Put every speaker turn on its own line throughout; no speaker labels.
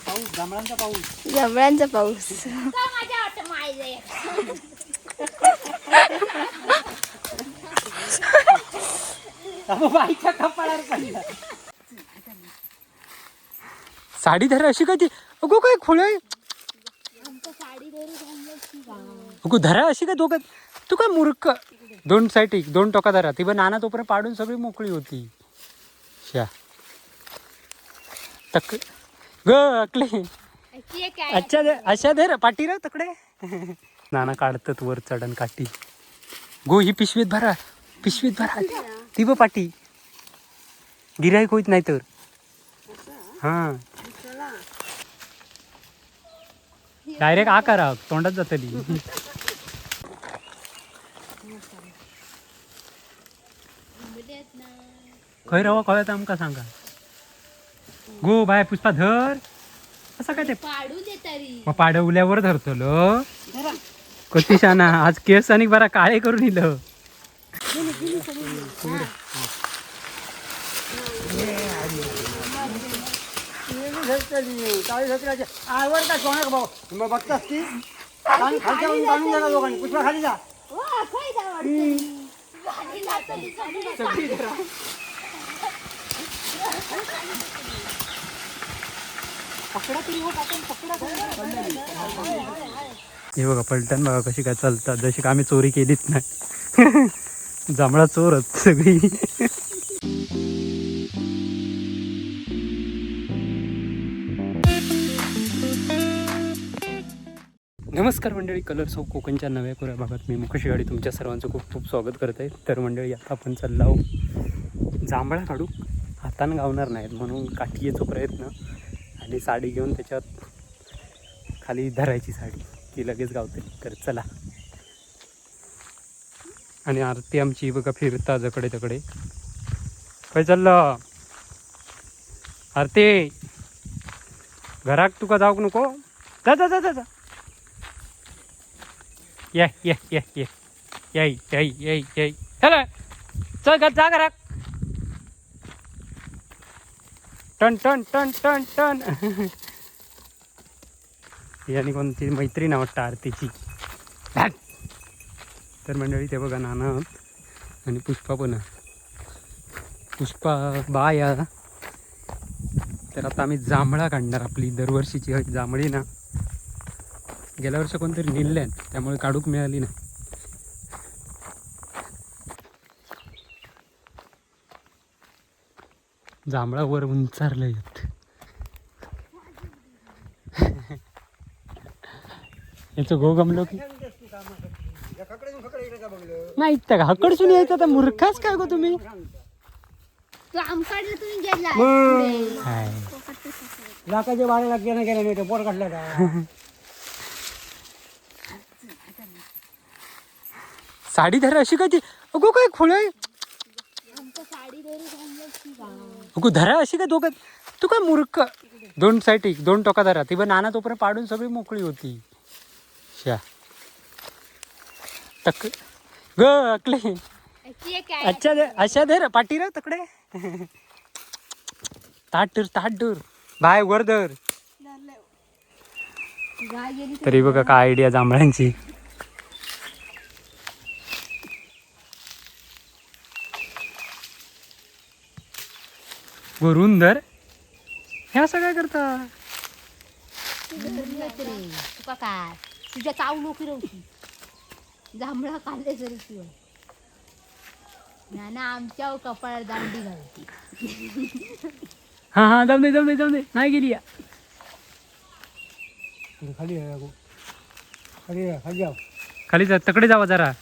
पाऊस, जांभळांचा पाऊस.
जांभळांचा पाऊस.
माझ्या वाटतं मायजे.
अहो, बाईच्या कपाळावर पडला. साडी धर अशी काय ती? अगो काय खोळे. अगो धरा अशी काय दोघं? तू काय मूर्ख. दोन साईड दोन टोका धरा. ती पण नाना तोपर्यंत पाडून सगळी मोकळी होती. शा तक ग अकले. अच्छा दे, अशा धर पाटी र तकडे. नाना काढतात वर चढण काठी. गो ही पिशवीत भरा, पिशवीत भरा ती ब पाटी. गिराईक होत नाही तर. हा डायरेक्ट आ करा तोंडात जातली. खंय रवा कळत आमका सांगा. गो बाय पुष्पा धर. असं काय ते
पाडू दे तरी.
मग पाडवल्यावर धरतलो. कती शाना आज केस आणि बरा काळे करून इलं.
आवर का सोन्या भाऊ मग बघतास ती खालच्या काढून गेला दोघांनी. पुष्पा खाली जा.
हे बघा पलटण बघा कशी काय चालतात, जशी का आम्ही चोरी केलीच नाही. जांभळा चोरच सगळी. नमस्कार मंडळी, कलर्स ऑफ कोकणच्या नव्या कोऱ्या भागात मी मुकेश गाडी तुमच्या सर्वांचं खूप खूप स्वागत करत आहे. तर मंडळी आता आपण चाललो आहोत जांभळा काढू. हातानं गावणार नाहीत म्हणून काठीचा प्रयत्न आणि साडी घेऊन त्याच्यात खाली धरायची साडी ती लगेच गावते. तर चला. आणि आरती आमची बघा फिरता जकडे तकडे. काय चाललं आरती? घराक तुका जाऊक नको? जा जा जा जा जा. ये ये ये ये याई याई याई याई. चला चल घर जा घराक. Ton ton ton ton ton. ही आणि कोणती मैत्रीण वाटतं आरतीची. धाट. तर मंडळी ते बघा नाना आणि पुष्पा पण आहे. पुष्पा बाया. तर आता आम्ही जांभळा काढणार. आपली दरवर्षीची ही जांभळी ना गेल्या वर्षी कोणतरी नेल्या त्यामुळे काढूक मिळाली नाही. जांभळा वर उंचारलं येत. याचं गो गमलो की नाही का हकडसून यायचं आता मूर्खाच काय गो तुम्ही.
तू आमकडे तुम्ही गेला.
हाय.
लाखाच्या बाराला गेला गेला नाही पोट काढला का?
साडी धर अशी काय ती? अगो काय खोळे. अगो धरा अशी काय दोघं? तू काय मूर्ख. दोन साईड दोन टोका धरा. ती पण नाना तोपर्यंत पाडून सगळी मोकळी होती. शा तक ग अकले. अच्छा दे, अशा धर पाटी र तकडे. ताट धर ताट धर बाय वर धर. तरी बघा काय आयडिया जांभळांची. वरून धर. हे असं काय करता?
तुका काय तुझ्या चावलो फिरवती जांभळा खाल्ले तरी शिवाय ना आमच्या कपाळात दांडी घालती.
हा हा जाऊ दे जाऊ दे जाऊ दे. नाही गेली या.
खाली आहे अगो. खाली आहे, खाली जाऊ.
खाली जा तकडे जावा जरा.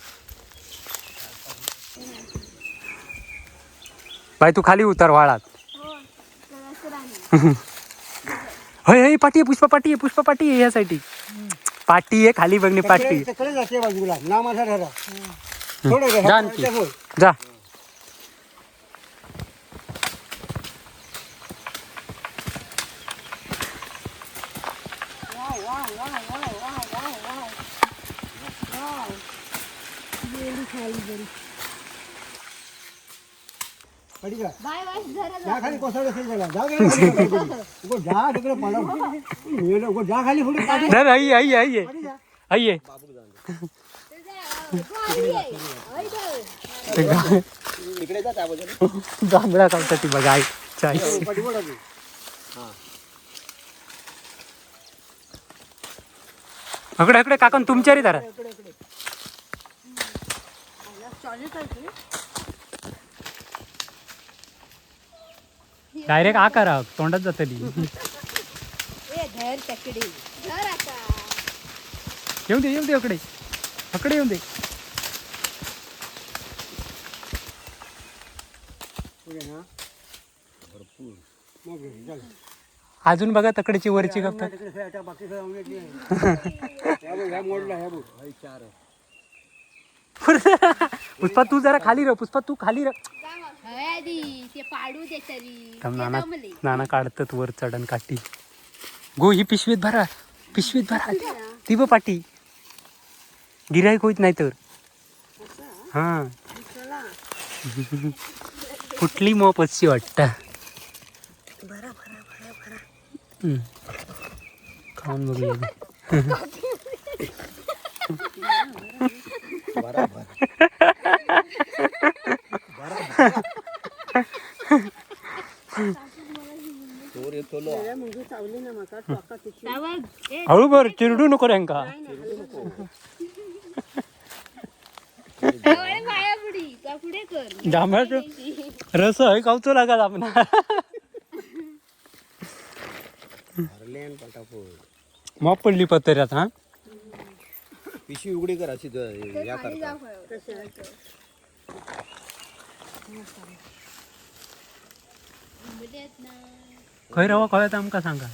बाई तू खाली उतर वाळात. हय हय पाटी आहे पुष्पा, पाटी आहे पुष्पा, पाटी आहे यासाठी. पाटी आहे खाली बघणी पाटी.
तिकडे जाते बाजूला ना माझा धरा. थोडं
जा आणखी. जा.
पडी जा.
बाय बाय जरा
जा खाली कोसळलं असेल त्याला. जा गेलं खाली कोसळलं. उगं जा तिकडे पडा. मेलं, उगं जा खाली पुढे पाठी.
धर आई आई आई
पाठी जा.
आई आहे. ते जांभळा खावता ती बघा आई चाळीस.
पाठी बोला तू.
अकडे अकडे काका तुमच्या रे धरा. डायरेक्ट आ करा तोंडात जातली.
ए धर तकडे धर आता.
येऊ दे येऊ दे अकडे अकडे येऊ दे.
पुढे ना. मग घे, चल.
अजून बघा तकडेची वरची गप्पा.
तिकडे सगळं आता बाकी सगळं अंगठे आहे. ह्या बघ, ह्या मोडला, ह्या बघ.
पुष्पा तू जरा खाली र, पुष्पा तू खाली र.
हय आधी ते पाडू दे तरी.
थांब,
ते
नाना
दमले.
नाना काढतात वर चढण काठी. गो ही पिशवीत भरा, पिशवीत भरा ती ब पाटी. गिराईक होत नाही तर. हा कुठली मोप अशी वाटता. हम्म. खाऊन बघूया.
सावध, ए,
हळू बर चिरडू नको रे.
सावळे पाया पुढी का पुढे कर.
जांभळाचं रस हय खाऊचो लागत आपण. मॉप पडली पत्र्यात हा.
पिशवी उघडी कर अशी या करता.
उंबल्यात ना.
खंय रवा कळत आमका सांगा.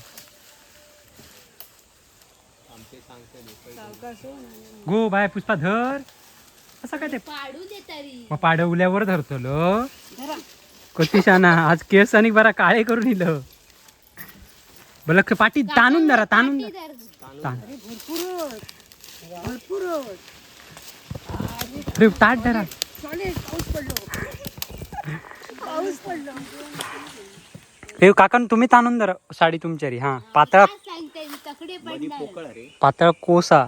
गो बाय पुष्पा धर असं काय ते.
पाडू दे तरी.
मग पाडवल्यावर धरतलो कती शाना आज केस आणि बरा काळे करून इल. बलक पाटी ताणून धरा, ताणून
पाटी
धरा.
धर.
ताण अरे ताट धरा. हे काका तुम्ही ताणून धरा साडी तुमच्यारी. हा पातळ
काय सांगते मी तकडे पडणार.
पातळ कोसा.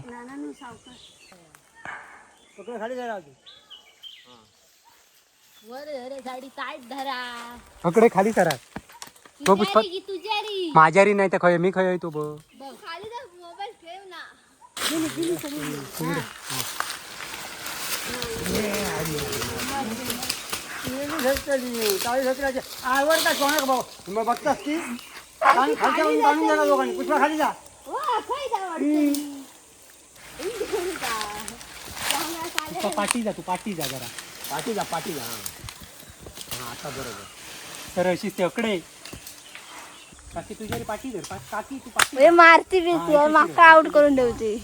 पकडे खाली जरा अजून.
वर धर साडी ताट धरा.
अकडे खाली करा. हो, पुष्पा.
तुझ्या री की तुझ्या री.
माझ्यारी नाही तर खय मी खय तो ब.
बघ खाली जा मोबाईल ठेव ना.
मेली झटकली, काळी झटकायची. आवर का कोणाक भाऊ? मग बघतास ती? खालच्या वरून ताणून गेला दोघांनी. पुष्पा खाली जा.
वा खय जा वाटतं.
पुष्पा पाठी जा, तू पाठी जा जरा.
पाठी जा पाठी जा. हा आता बरोबर.
तर अशीच ते अकडे काकी तुझ्या रे पाठी धर काकी तू पाठी धर.
मारती बिरती माका आउट करून ठेवते.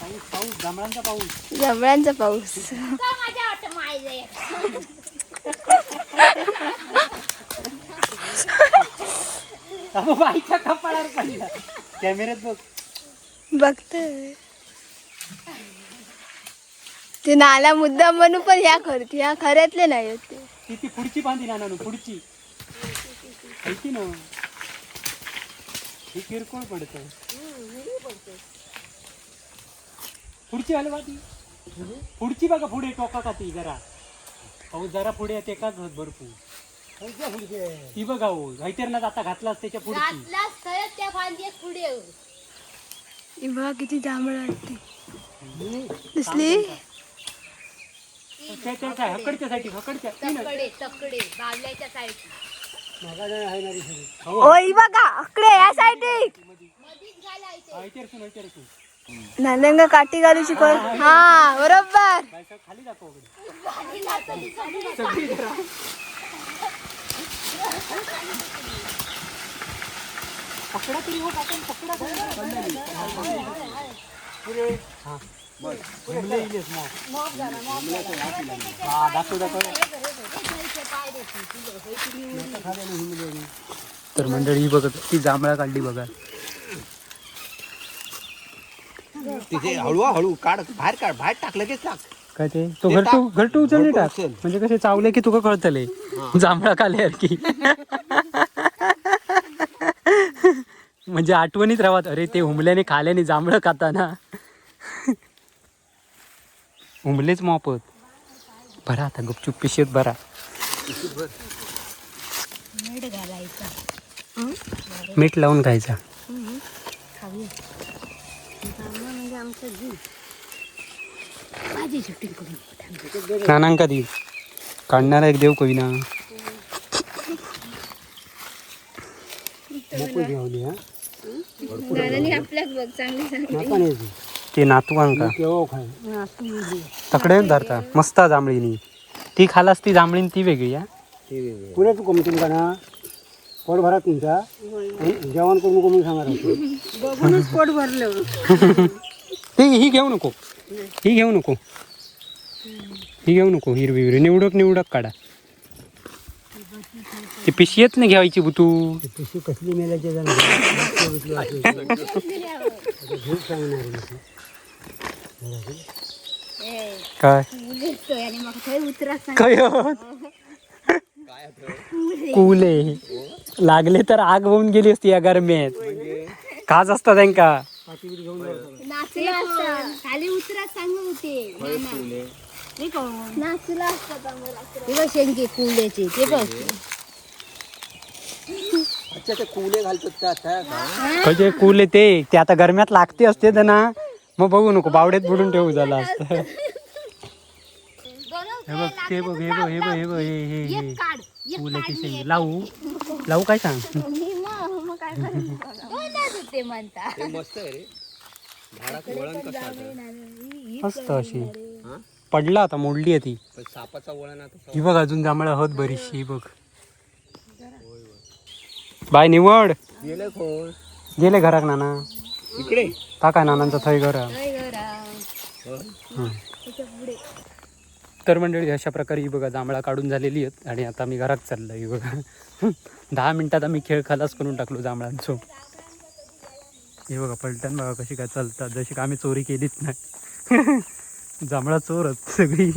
पाऊस पाऊस जांभळांचा पाऊस.
जांभळांचा पाऊस.
का माझ्या वाटतं मायजे.
अहो, बाईच्या कपाळावर पडला कॅमेऱ्यात बघ.
बघते ते नाला मुद्दा म्हणून पण ह्या करते ह्या खऱ्यातले नाही होत ते.
ती ती पुढची बांधी ना नानू पुढची ऐकी ना ही किरकोळ पडत. पुढची हलवा ती पुढची बघा पुढे टोका का ती जरा पाऊस जरा पुढे येते एकाच होत भरपूर.
खालच्या पुढचे.
ती बघा हो ना आता घातलास त्याच्या पुढची.
घातलास खरंच त्या फांदीत पुढे.
ही बघा किती जांभळं आहेत ती दिसली.
त्या- त्या- त्या हकडच्या साठी हकडच्या ती नाही.
तकडे तकडे बावल्याच्या साईड.
मागा नाही आहे ना रे सगळी.
ओ ही बघा अकडे या साईड.
मधीच घालायचे.
हा, इथे असून, इथे असून.
नालंगा काठी घालू शिकवल हा बरोबर.
बाई साहेब, खाली दाखव अकडे.
खाली जातं ती सगळी.
सगळी धरा. पकडा तरी हो काका पकडा तरी. हा. घुमले इलेच मग. हा, दाखव दाखव. तर मंडळी ही बघत ती जांभळा काढली बघा.
तिथे हळू हळू काढ बाहेर काढ बाहेर टाक लगेच टाक.
काय ते तो
ते
घरटू
टाक.
घरटू उचलले
घरटू
टाक
उचल.
म्हणजे कसे चावले की तुका कळतले जांभळा खाल्यासारखी. म्हणजे आठवणीत राहत, अरे ते हुमल्याने खाल्याने जांभळं खाताना हुमलेच मोपत. भरा आता गुपचूप पिशेत भरा.
मीठ घालायचं.
मीठ लावून खायचा.
खाऊया.
जांभळं म्हणजे आमचा जीव.
माझी शूटिंग करून थांब.
नानांका दी काढणारा एक देव कवी ना.
मोकळी घेऊन हा.
नानांनी आपल्याक बघ चांगली सांगली.
नाका नाही ती.
ते नातवांका
केव्हा खाय.
तकडे धरता मस्त जांभळीनी ती खालास ती जांभळीन ती वेगळी हा.
ते वेगळे.
पुढे तू कमी तुमका ना पोट भरात तुमचा आणि जेवण करून करून सांगा.
बघूनच पोट भरलं.
ते ही घेऊ नको, ही घेऊ नको, ही घेऊ नको. हिरवी हिरवी निवडक निवडक काढा. ती पिशवीत नाही घ्यायची बुतू.
ती पिशवी कसली मेल्याची सांगणार मी.
ए,
काय
उलटतोय आणि मग थंय उतरा सांग.
काय होत? कुले लागले तर आग होऊन गेली असती या गरमेत. खाज असता त्यांका.
नाचला असता खाली उतरा सांगत होते नाना.
मी कोण?
नाचला असता ते बघ शेंगे कुल्याचे ते बघ.
अच्छा ते कुले घालतात त्या त्या का?
म्हणजे कुले ते ते आता गरम्यात लागते असते तर ना मग बघू नको, बावड्यात बुडून ठेवू झालं असतं. हे बघ ते बघ, हे बघ हे बघ हे बघ हे हे हे
एक काढ एक
कुल्याची
काढ
शेंगी लावू लावू काय सांग.
मी मग मग काय करायचं?
दोनच होते म्हणता.
ते मस्त आहे रे. झाडात वळण कसं आता?
मस्त अशी
हा?
पडला आता मोडली आहे ती.
पण सापाचा वळण आता.
ही बघ अजून जांभळं होत बरीचशी. ही बघ बाय निवड.
गेलं कोण?
गेले घराक नाना.
इकडे.
का काय नानांचं थंय घर आहे.
थंय घर हा.
होय.
हं. तर मंडळी अशा प्रकारे ही बघा जांभळा काढून झालेली आहेत आणि आता आम्ही घरात चाललो. ही बघा 10 मिनिटात आम्ही खेळ खलास करून टाकलो जांभळांचो. हे बघा पलटण बघा कशी काय चालतात, जशी का आम्ही चोरी केलीच नाही. जांभळा चोरच सगळी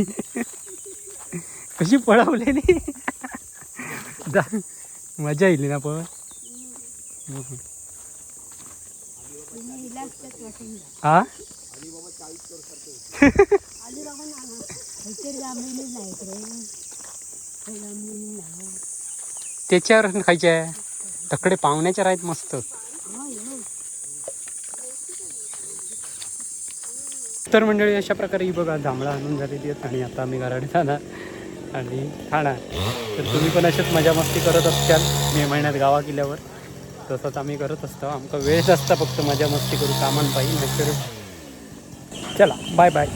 कशी पळवलेली. मजा येईल ना पण. हा त्याच्यावर खायचे आहे तकडे पाहुण्याच्या आहेत मस्त. तर मंडळी अशा प्रकारे ही बघा जांभळा आणून झालेली आहेत आणि आता आम्ही घराडे जाणार आणि खाणार. तर तुम्ही पण अशीच मजा मस्ती करत असताल मे महिन्यात गावा गेल्यावर, तसंच आम्ही करत असतो. आमका वेळच असता फक्त मजा मस्ती करू कामान पाहिजे नाहीतर. चला बाय बाय.